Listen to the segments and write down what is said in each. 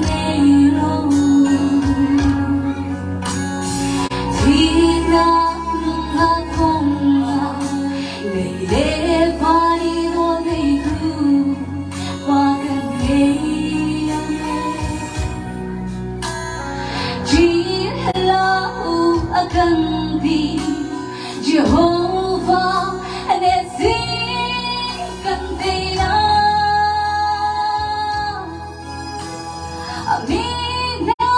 ngei lo. Thihnak nunnak kongah lei le va i nawl ngeitu Pa kan ngei. Ṭih hlah u a kan ti Jehovah nih kan teinak. A mi hna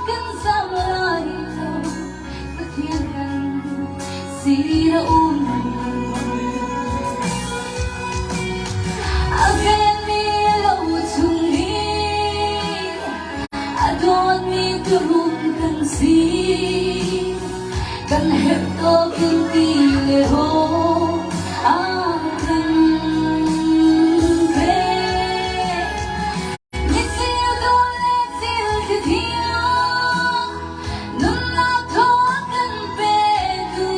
kan zam lai lo, Pathian kan sin a um. A venmi lo chung i a dawtmi turum kan si. Kan herh tawk in ti le rawl a kan pek. Mitsir dawr le thil ti thiang, nunnak thaw a kan petu,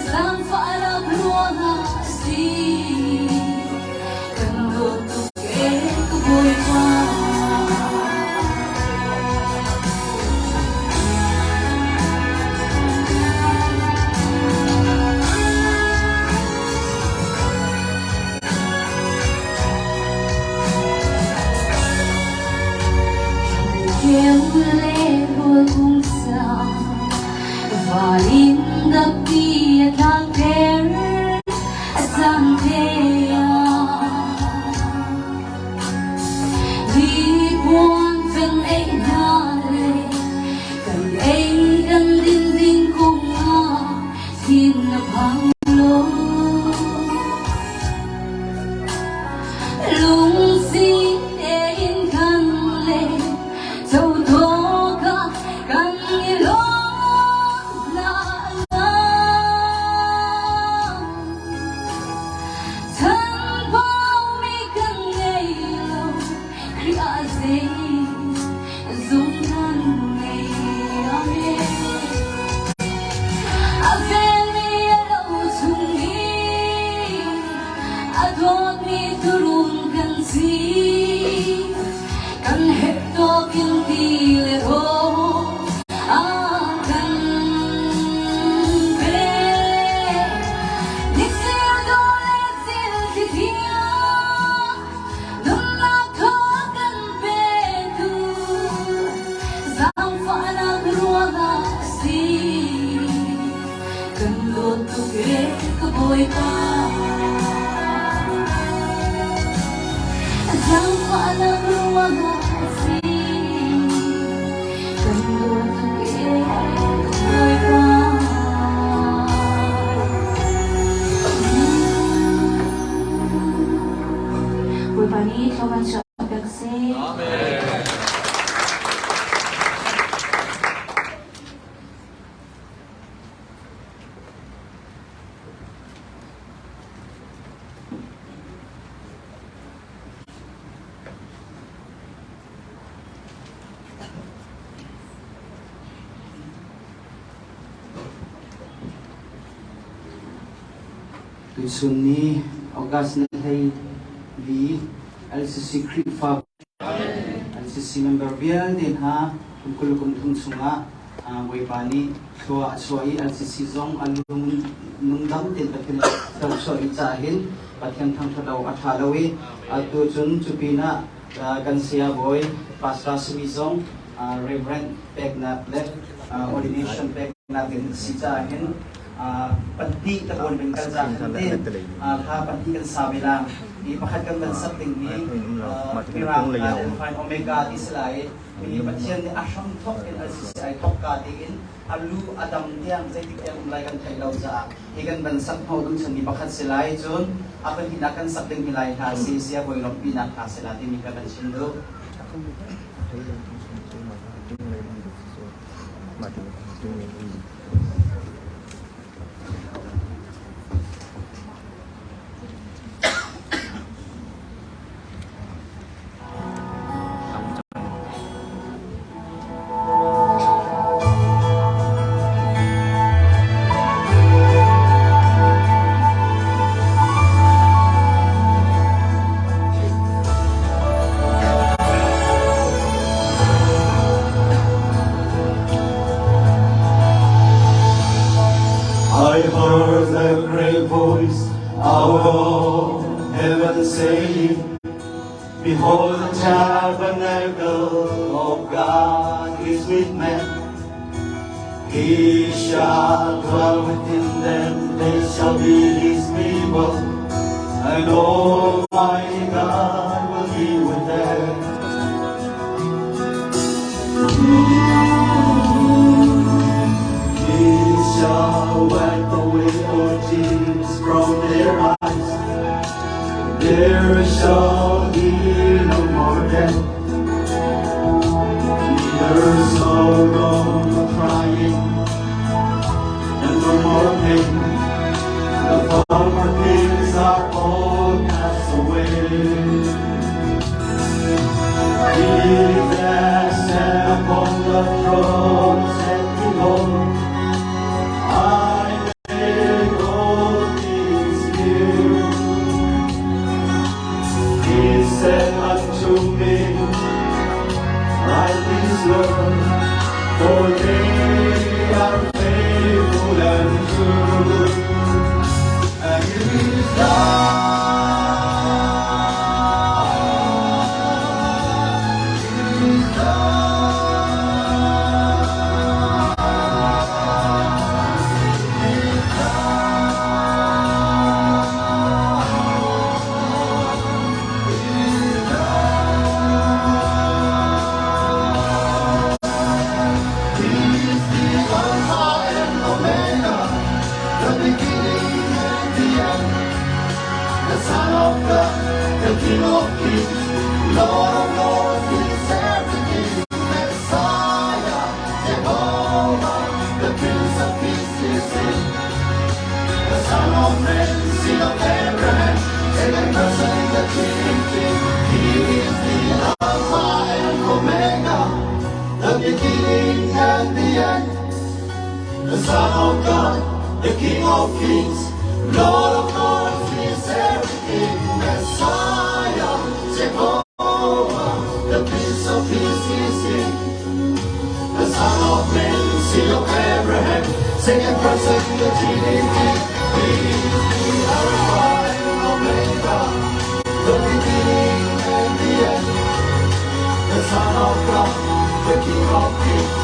zaangfahnak ruangah a si. Kan dawt tuk ee ka Bawipa. Keu le rawl pungsa van in dapti a tlangter a cang te ah. Ribuan kan ei hna le kan ei kan din ding kong ah thin na phang lo. Lungsi tein kan le chotawk ah kan i lawm hna. Chanbaumi kan ngei lo, Khrih ah zei zung kan ngei. Amen. A velmi a lo chung i a dawtmi tuurun kan si. Kan herh tawk in ti le rawl a kan pek. Mitsir dawh le thil ti thiang, nunnak thaw a kan petu, zaangfahnak ruangah a si. Kan dawt tuk ee ka Bawipa. Zaangfahnak ruangah a si. Kan dawt tuk ee ka Bawipa. Bawipa nih thlua kan chuahpiak seh. Amen. Tuisun ni August ni hlei li LCC Khrihfa LCC member vialte hna kum 20 kum thum chungah Bawipa nih thlua a chuah i LCC zong a lung nungdam tein Pathian thluachuah i cah hin Pathian thangṭhat awk a ṭha lo i atu cun cu pinah kan saya bawi Pastor simi zong Reverend peknak le ordination peknak in si caah hin pahnih ka kawl kan kal cang te kha pahnih kan sa ve la i pakhat kan van sak ding hi Mirang Alpha and Omega ti si lai i Pathian nih a hram thawk in LCCI thawk ka tiin a lu a dam tiang zeitik tiang um lai kan theih lo caah hi kan van sak hnawh duh chan mi pakhat si lai. Cun a pahnihnak kan sak ding hi lai hna si sia bawi lawmhpinak hna si la timi ka van chim duh. tabernacle of God is with men. He shall dwell within them, they shall be his people, and Almighty God will be with them. He shall wipe away all tears from their eyes. There shall be no more death, neither sorrow nor crying, and no more pain. The former things are all passed away. He that sat upon the throne said, Behold, I make all things new. He said unto me, Write these words, for they are faithful and true. And it is done. It is done. It is done. It is done. He is the Alpha and Omega, the beginning and the end, the Son of God, the King of Kings, Lord of Lords, He is everything. Messiah, Jehovah, the Prince of Peace is He. The Son of Man, Seed of Abraham, second person in the Trinity. He is the Alpha and Omega, the beginning and the end. The Son of God, the King of Kings, Lord of Lords, He is everything. Messiah, Jehovah, the Prince of Peace is He. The Son of Man, Seed of Abraham, second person in the Trinity. He is the Alpha and Omega, the beginning and the end. The Son of God, the King of Kings,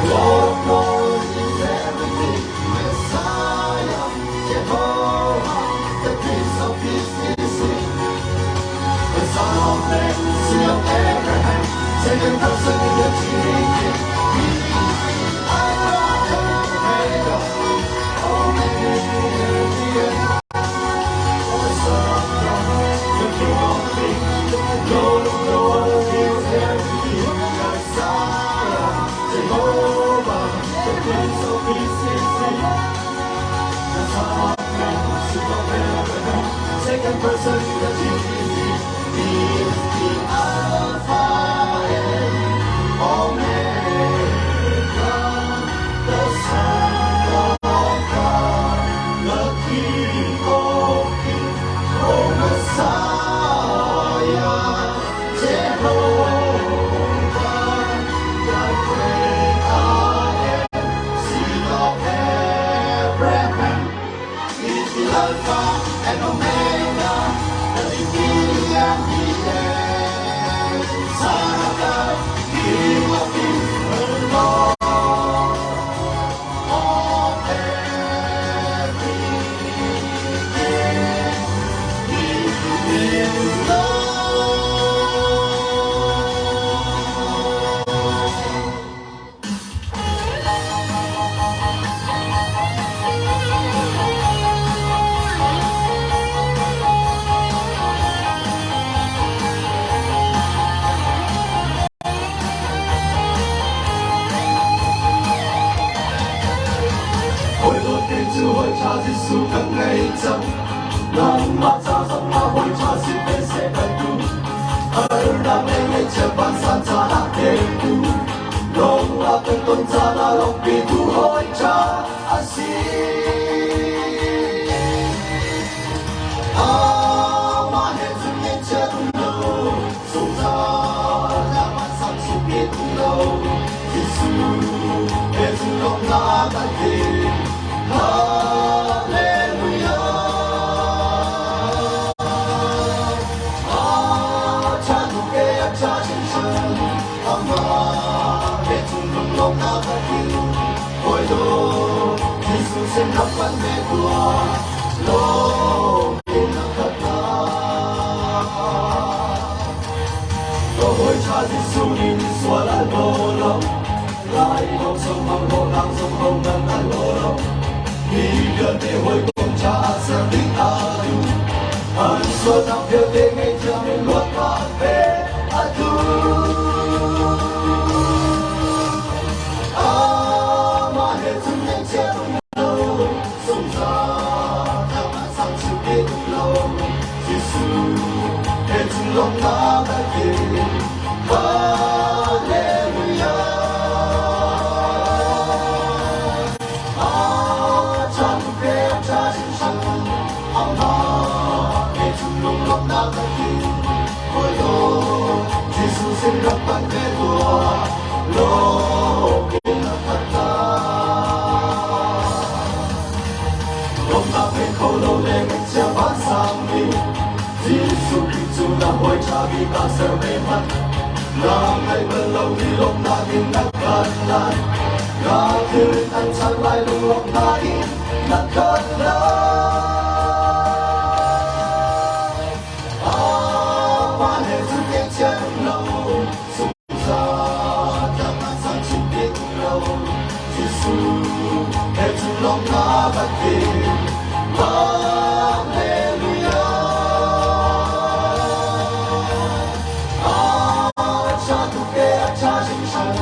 Lord of Lords, is everything. Messiah, Jehovah, the Prince of Peace is He. The Son of Man, Seed of Abraham, second person in the Trinity. He is the Alpha and Omega, Omega and the end. The Son of God, the King of Kings, Lord of Lords, is everything. Messiah, Jehovah, the Prince of Peace is He. The Son of Man, Seed of Abraham, second person in the Trinity. He is the Alpha and Omega, the Son of God, the King of Kings, oh Messiah, Jehovah, the great I am, Seed of Abraham. Is the Alpha and Omega, the beginning and the end. Son of God, King of Kings, the Lord of everything. He is Lord. Hawi dawt kei cu hawi ṭha Jesuh kan ngei cang. Nangmah ca zongah hawi ṭha si ve seh kan duh. Harnak le ngaihchiat vansan caan ah hnemtu. Lawngah kan ton caan ah lawmhpitu hawi ṭha a si. Amah he cun ngaihchiat um lo, zungzal nak vansang sungpit um lo. Jesuh he cun lawmhnak kan tling. Hallelujah. A ṭha tuk e, a ṭha hringhran. Amah he cung lunglawmhnak a tling. Hawi dawt Jesuh sin rak panh ve tuah, lawm in a khat lai. Ka hawi ṭha Jesuh nih misual a daw lo, lai lawng sung hmang rawhnak zong hohmanh a law lo. Mi vialte hawikom caah ser ding aa duh. An sualnak vialte ngaihthiam in luatnak pe a duh. Amah he cun ngaihchia um lo, zungzal tlangah sang chim te um lo. Jesuh he cun lawmhnak a tling. Hallelujah. A chan pe a ṭha hringhran, amah he cun lunglawmhnak a tling. Hawi dawt Jesuh sin rak panh ve tuah, lawm in a khat lai. Lawmhnak pe kho lo le ngaihchia vansangmi, Jesuh Khrih cu na hawi ṭha bik ah ser ve hmanh. Na ngaih bal lomi lawmhnak in na khat lai. Na thil an chan lai lunglawmhnak in na khat lai. Amah he cun ngaihchia um lo, zungzal tlangah sang chin te um lo. Jesuh he cun lawmhnak a tling. Hallelujah. A ṭha tuk e, a ṭha hringhran.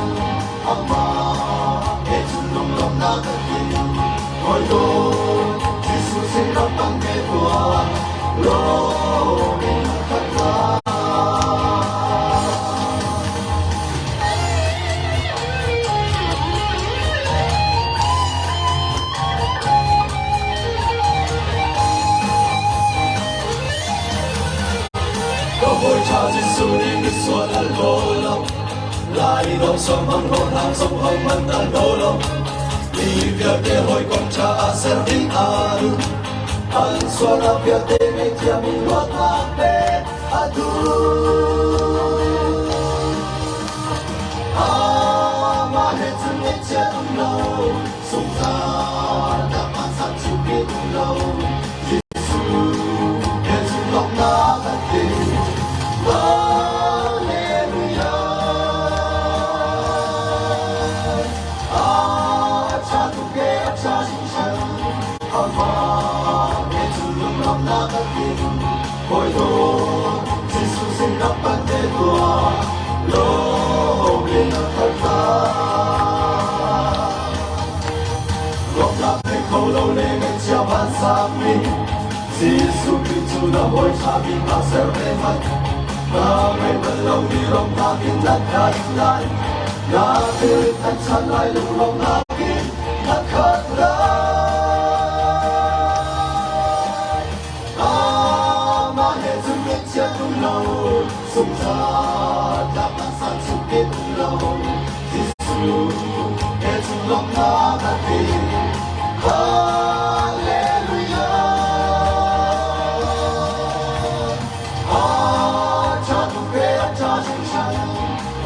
Amah he cun lunglawmhnak a tling. Hawi dawt Jesuh sin rak panh ve tuah, lawm in a khat lai. Ka hawi ṭha Jesuh nih misual a hlaw lo, lai dawh sawm hmang hlawhhlang zong hohmanh a hlaw lo. Mi vialte hawikom ṭha ah ser ding aa duh. An sualnak vialte ngaihthiam in luatnak pek a duh. Amah he cun ngaihchia um lo, zungzal dangah sang cu pe um lo. Jesuh he cun lawmhnak a tling. Hallelujah. A ṭha tuk e, a ṭha hringhran. Amah he cun lunglawmhnak a tling. Hawi dawt Jesuh sin rak panh te tuah, lawm in a khat lai. Lawmhnak thei kho lo le ngaihchia vansangmi Jesuh Khrih cu na hawi ṭha bik ah ser ve hmanh. Na ngei bal lomi lawmhnak in na khat lai. Na thil an chan lai lunglawmhnak in na khat lai. Amah he cun ngaihchia um lo, zungzal tlaknak sang chung te um lo. Jesuh he cun lawmhnak a tling. Hallelujah. A ṭha tuk e, a ṭha hringhran.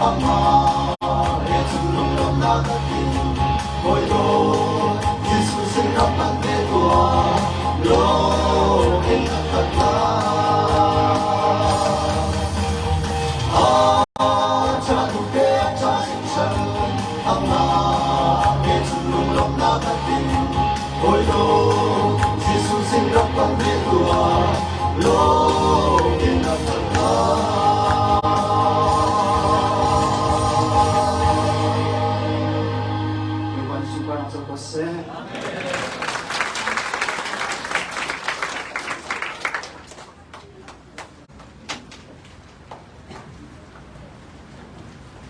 Amah he cun lunglawmhnak a tling. Hawi dawt Jesuh sin rak panh ve tuah, lawm in a khat lai. A ṭha tuk e, a ṭha hringhran. Amah he cun lunglawmhnak a tling. Hawi dawt Jesuh sin rak panh ve tuah, lawm in a khat lai. Bawipa nih sunparnak co ko seh.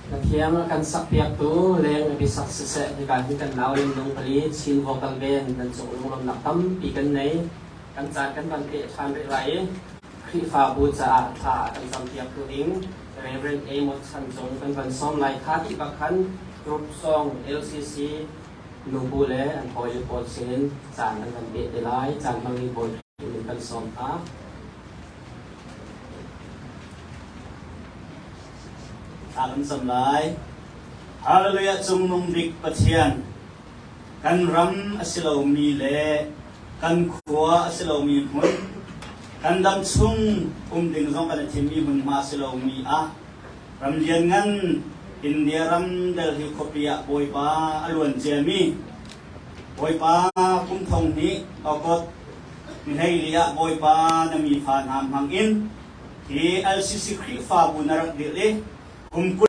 Pathian a kan sakpiaktu leng bisak siseh hika hi kan nau in lung pali Chin Vocal Band nan cung lunglawmhnak tampi kan nei. Kan caan kan van peh ṭhan rih lai i Khrihfabu caah thla a kan campiaktu ding Reverend Amos Chan Cung kan van sawm lai. Kha ti bak khan group song LCC nubu le an hawile pawl sinin caan an van peh te lai. Caan hmang in Bawi Khrih min kan sawm hna. Thla kan cam lai. Hallelujah Cungnung bik Pathian, kan ram a si lomi le kan khua a si lomi hmun, kan dam chung um ding zong kan i thimmi hmunhma a si lomi ah ram lianngan India ram Delhi khuapi ah Bawipa a luan ciami Bawipa kum thong hnih August ni 14 ah Bawipa na mi fa hna hmang in hi LCC Khrihfabu na rak dirh i kum 20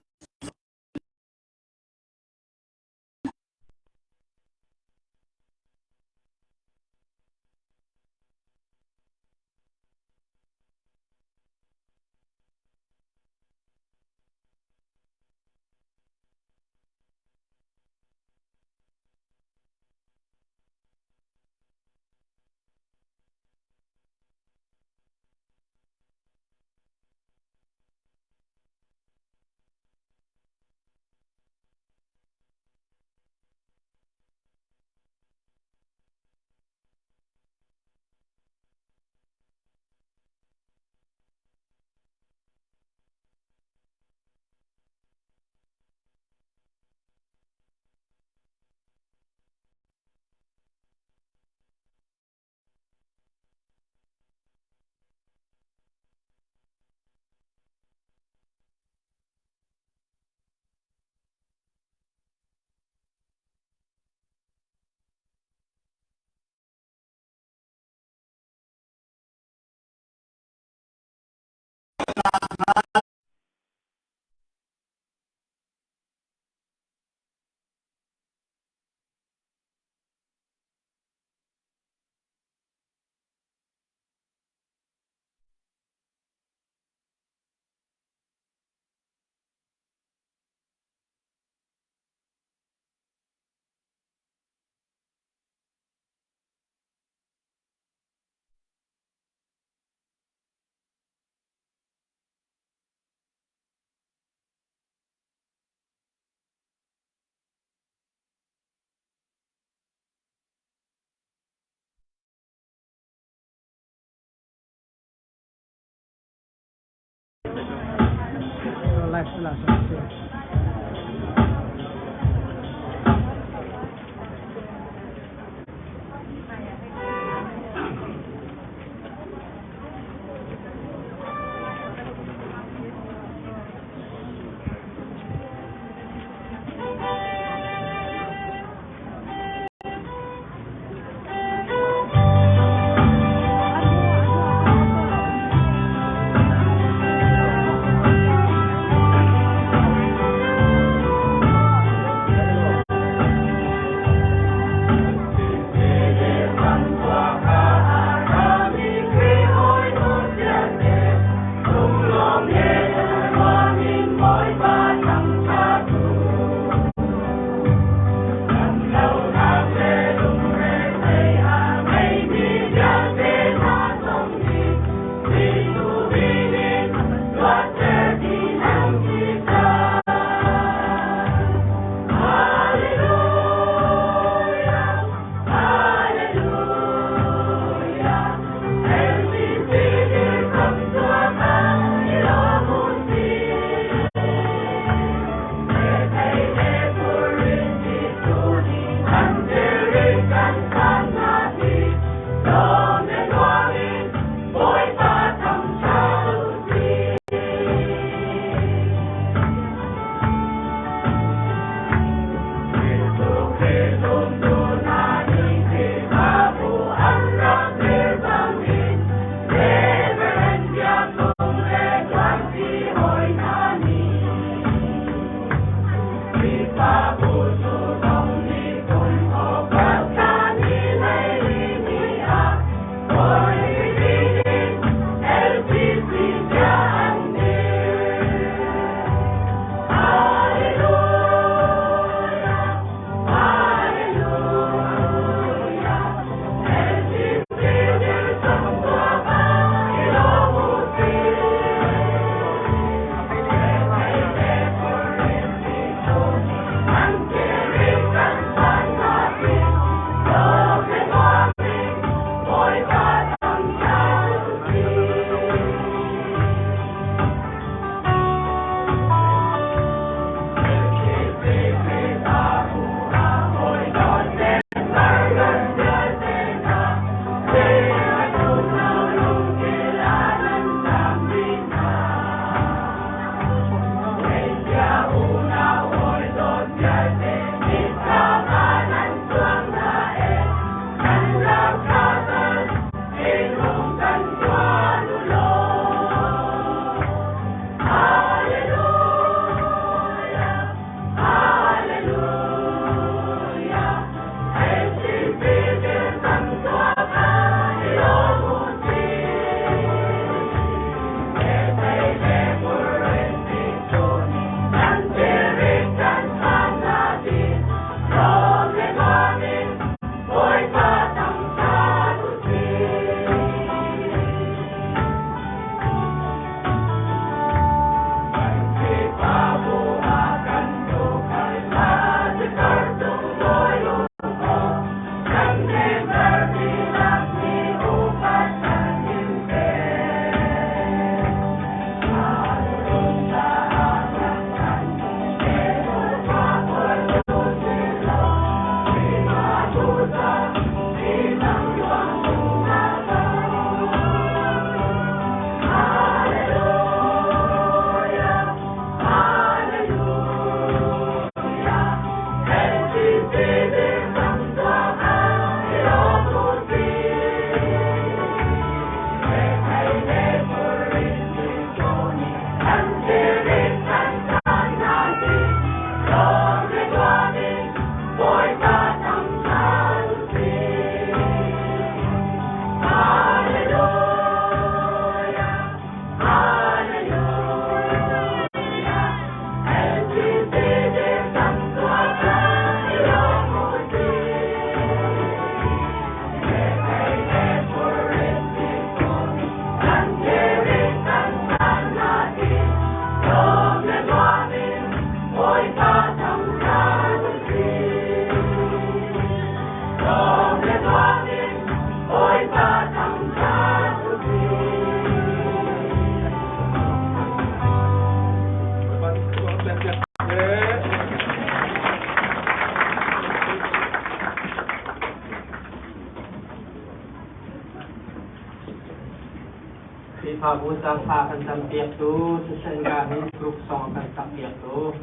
Khrihfabu ca thla kan campiaktu siseh ka hin group song kan sakpiaktu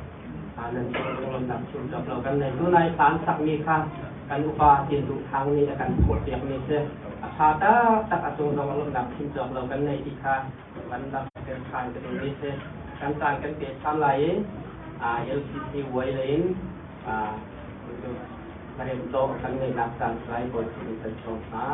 nan cung lunglawmhnak chim cawk lo kan nei. Tunai hla an sakmi kha kan upa Tin Duh Thang nih a kan phuahpiakmi si. A ṭha taktak a cung zong a lawmhnak chim cawk lo kan nei ti kha van langhter ṭhan ka duhmi si. Kan caan kan pe ṭhan lai i LCC vuai lei in hlaremh dawh kan ngeihnak caan tlai bawi in kan sawm hna.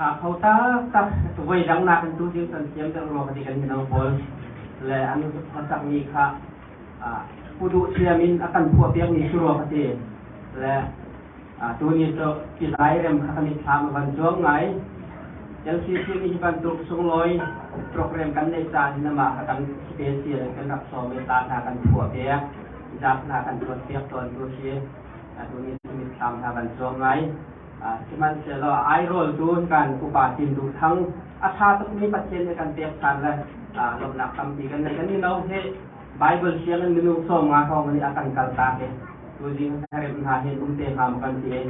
Tha kho taktak. Voi dang nakin tu ding kan thiam deuh rua ka ti kan mino pawl le an hlasakmi kha pu duh thiam in a kan phuah piakmi si rua ka ti. Le tuni cu tizai rem kha kan i thlam a van cuang ngai. LCC nih hi bantuk sunglawi program kan neih caan hin amah kha kan special in kan rak sawm i hla hna kan phuah piak, zap hna kan tuan piak tawn tu si. Tuni cu mitthlam hna van cuang ngai. Sihmanhsehlaw airawltu kan upa Tin Duh Thang a ṭha tukmi Pathian nih kan pek ṭhan le lawmhnak tampi kan nei. Kan mino hi Bible siang in minung 50 hrawng nih a kan kaltak i tuzing hlaremh hna hin um te hnga maw kan ti i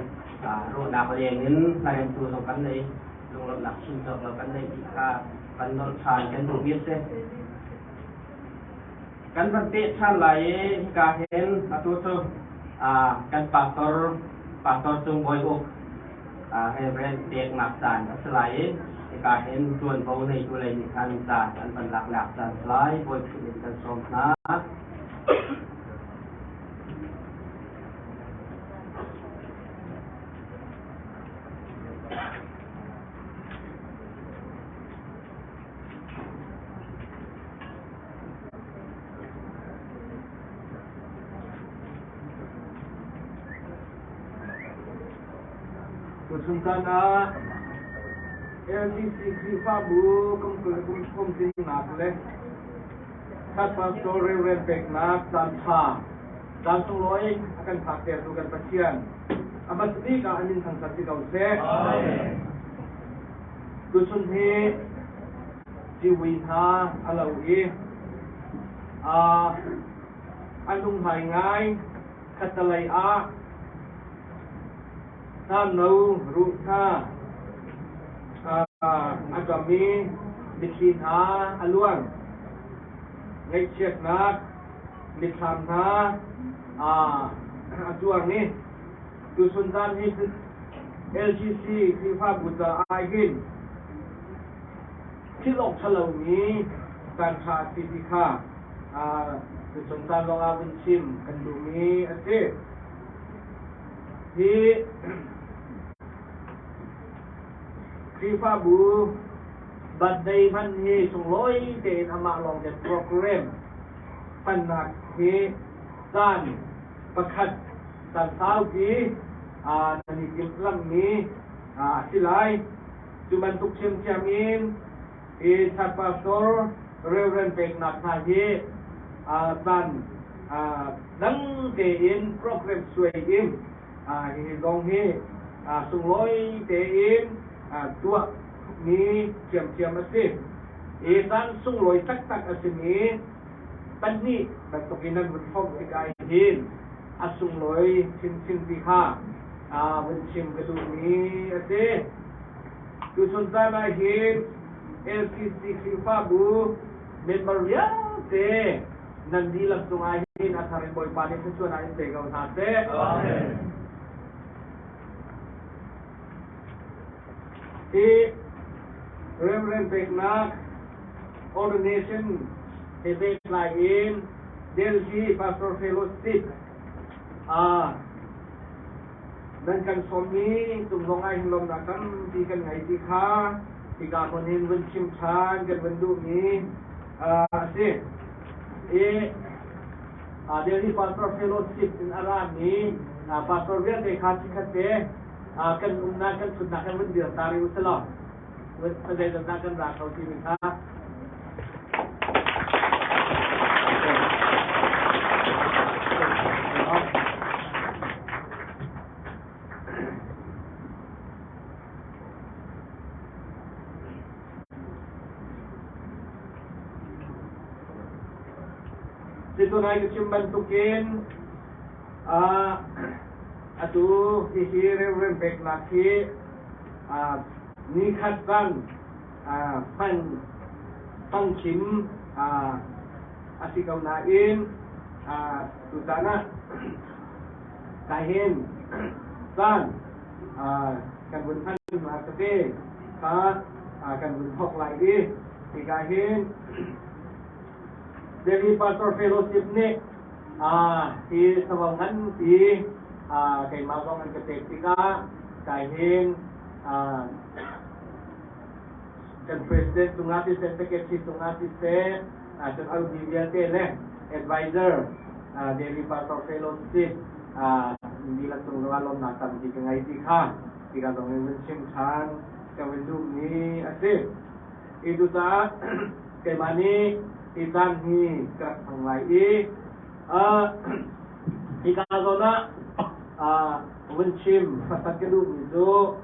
ruahnak leng in hlaremtu zong kan nei, lunglawmhnak chim cawk lo kan nei ti kha kan nolh ṭhan kan duhmi a si. Kan van peh ṭhan lai i hika hin atu cu kan pastor, Pastor Cung Bawi Uk Reverend peknak caan a si lai i hika hin ṭuanvo neitu lei nih khan caan an van laknak caan si lai. Bawi Khrih in kan sawm hna. Tuchun caan ah LCC Khrihfabu kum 20 le kum thum tlingnak le Third Pastor Reverend peknak caan ṭha caan sunglawi a kan phaktertu kan Pathian a hmasa bik ah a min thangṭhat si ko seh. Tuchun hi civui hna a lo i an lunghmai ngai. Khattalei ah hna-no ruh hna a ṭam i mitthli hna a luang. Ngaihchiatnak mitthlam hna a cuang i tuchun zan hi LCC Khrihfabu caah hin thil awk ṭha lomi caanṭha a si ti kha tuchun caan lawngah vun chim kan duhmi a si. Hi Khrihfabu birthday hman hi sunglawi tein amah lawng te program hmannak hi caan pakhat caan saupi nan i timhlamhmi a si lai. Cu bantuk ṭhiamṭhiam in hi Third Pastor Reverend peknak hna hi caan dang tein program suai in hihi zong hi sunglawi tein tuah mi ṭhiamṭhiam a si. Hi caan sunglawi taktak a simi pahnih bantukin nan vun hrawmh tikah hin a sunglawi chinchin ti kha vun chim ka duhmi a si. Tuchun caan ah hin LCC Khrihfabu member vialte nan dihlak cungah hin a thar in Bawipa nih thluachuahnak in pe ko hna seh. Amen. Hi Reverend peknak ordination he pehtlai in Delhi Pastor Fellowship nan kan sawmmi cung zong ah hin lawmnak tampi kan ngei ti kha hika hmun hin vun chim ṭhan kan vun duhmi a si. I Delhi Pastor Fellowship in a rami pastor vialte kha chikkhat te kan umnak kan ṭhutnak kan vun dir ta rih u sih law zeizatdah kan ra kho timi kha. Situnai ka chim bantukin atu hihi Reverend peknak hi nikhat bang hman pangkhim a si ko nain tutan ah kahin caan kan vun hman ma tete kha kan vun thawk lai i hika hin Delhi Pastor Fellowship nih hi sawang nganpi keimah zong an ka pek tikah kai hin. Kan president cungah siseh, secretary cungah siseh, cun almi vialte le advisor Daily Pastor Fellowship dihlak cung zongah lawmhnak tampi ka ngei ti kha hika zong in vun chim ṭhan ka vun duhmi a si. Hi cucaah keimah nih hi caan hi ka rak hmang lai i hika zawn ah vun chim hmasat ka duhmi cu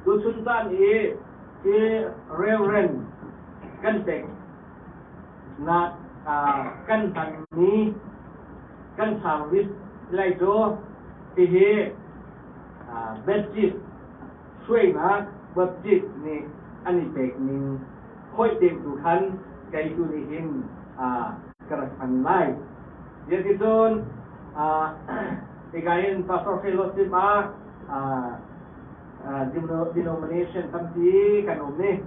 tuchun caan i hi Reverend kan pek nak kan hmanmi kan service lai cu hihi Baptist hruainak Baptist nih an i pek ning khoih deuh tu khan kei tu nih hin ka rak hman lai. Ziaticun hika in Pastor Fellowship ah denomination tampi kan um i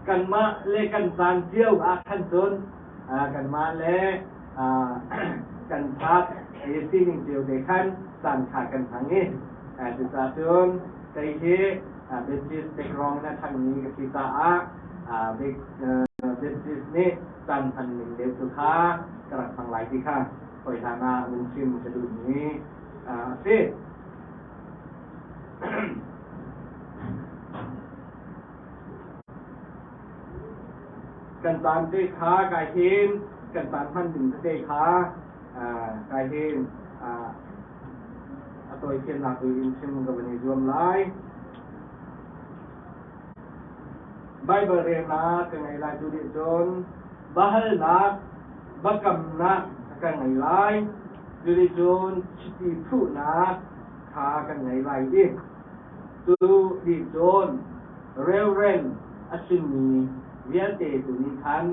kanmah le kan caan cio ah khan cun kanmah le kan phak sining cio te khan caan kha kan hmang i cucaah cun kei hi Baptist background in a ṭhangmi ka si caah Baptist nih caan hman ning deuh tu kha ka rak hmang lai ti kha hawi hlan ah vun chim ka duhmi a si. Kan caan te kha kai hin kan caan hman ding tete kha kai hin a tawifiannak tu in chim ka van i zuam lai. Baibal relnak ka ngei lai tu nih cun bahalnak, bakamnak ka ngei lai. Cu nih cun chiti thuhnak kha kan ngei lai i cu nih cun relreng a simi vialte tu nih khan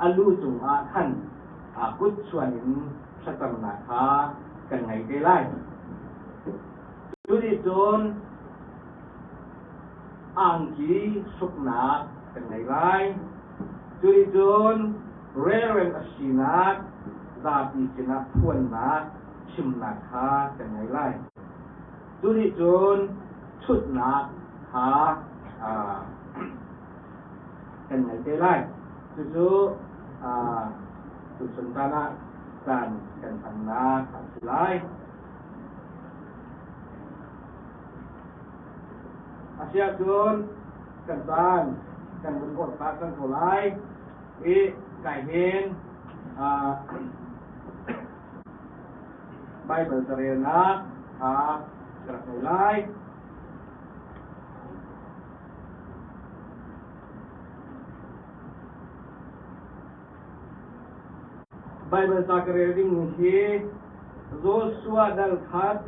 a lu cungah khan kut chuan in thlacamnak kha kan ngei te lai. Cu nih cun angki suknak kan ngei lai. Cu nih cun relreng a sinak zapi sinah phuannak chimnak kha kan ngei lai. Cu nih cun ṭhutnak kha kan ngei te lai. Cucu tuchun caan ah caan kan hmannak a si lai. Asiahcun kan caan kan vun awt pah cang ko lai i kai hin Baibal carelnak kha ka rak ngei lai. Baibal ca ka rel ding hi Joshua dal khat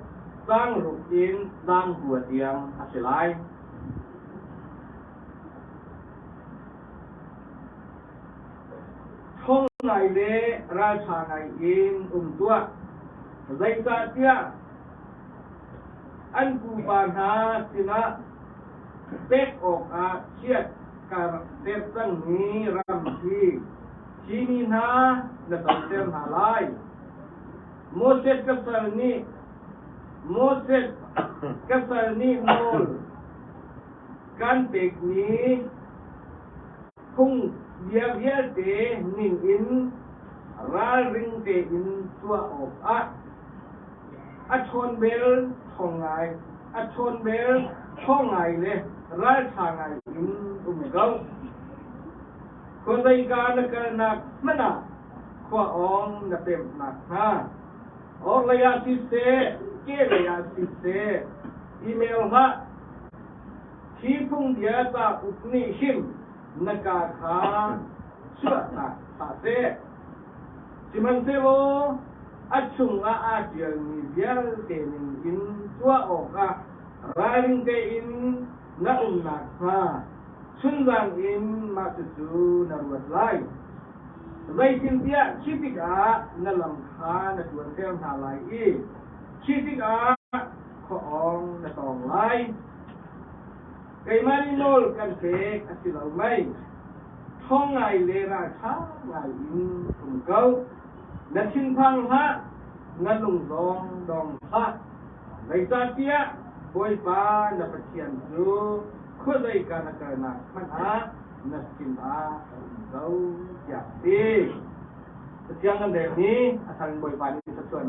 cang ruk in cang hua tiang a si lai. Ṭhawng ngai le ralṭha ngai in um tuah. Zeicahtiah an pupa hna sinah pek awkah chiat ka rak ser cangmi ram hi hi mi hna na coter hna lai. Moses ka sal nih Moses ka sal nih nawl kan pekmi phungbia vialte ningin ralring tein tuah awkah a ṭhawnbel ṭhawng ngai a ṭhawnbel ṭhawng ngai le ralṭha ngai in um ko. Khuazeika na kalnak hmanh ah khua awng na pemh nakhnga orhlei ah siseh, kehlei ah siseh, email hlah. Hi phungbia cauk nih hin na kaa kha chuahtak hlah seh. Sihmanhsehlaw a chungah aa ṭialmi vialte ningin tuah awkah ralring tein na um nakhnga chunzan in mah cucu na ruat lai. Zeitintiah khi tikah na lam kha na ṭuanter hna lai i khi tikah khuaawng na tawng lai. Keimah nih nawl kan pek a si lo mei? Ṭhawng ngai le ralṭha ngai in um ko. Na thinphang hlah, na lung zong dong hlah. Zeicahtiah Bawipa na Pathian cu Khuazei ka na kalnak hmanh ah na sinah ka um ko, tiah a ti. Cathiang kan rel hi a thar in Bawipa nih thluachuahnak.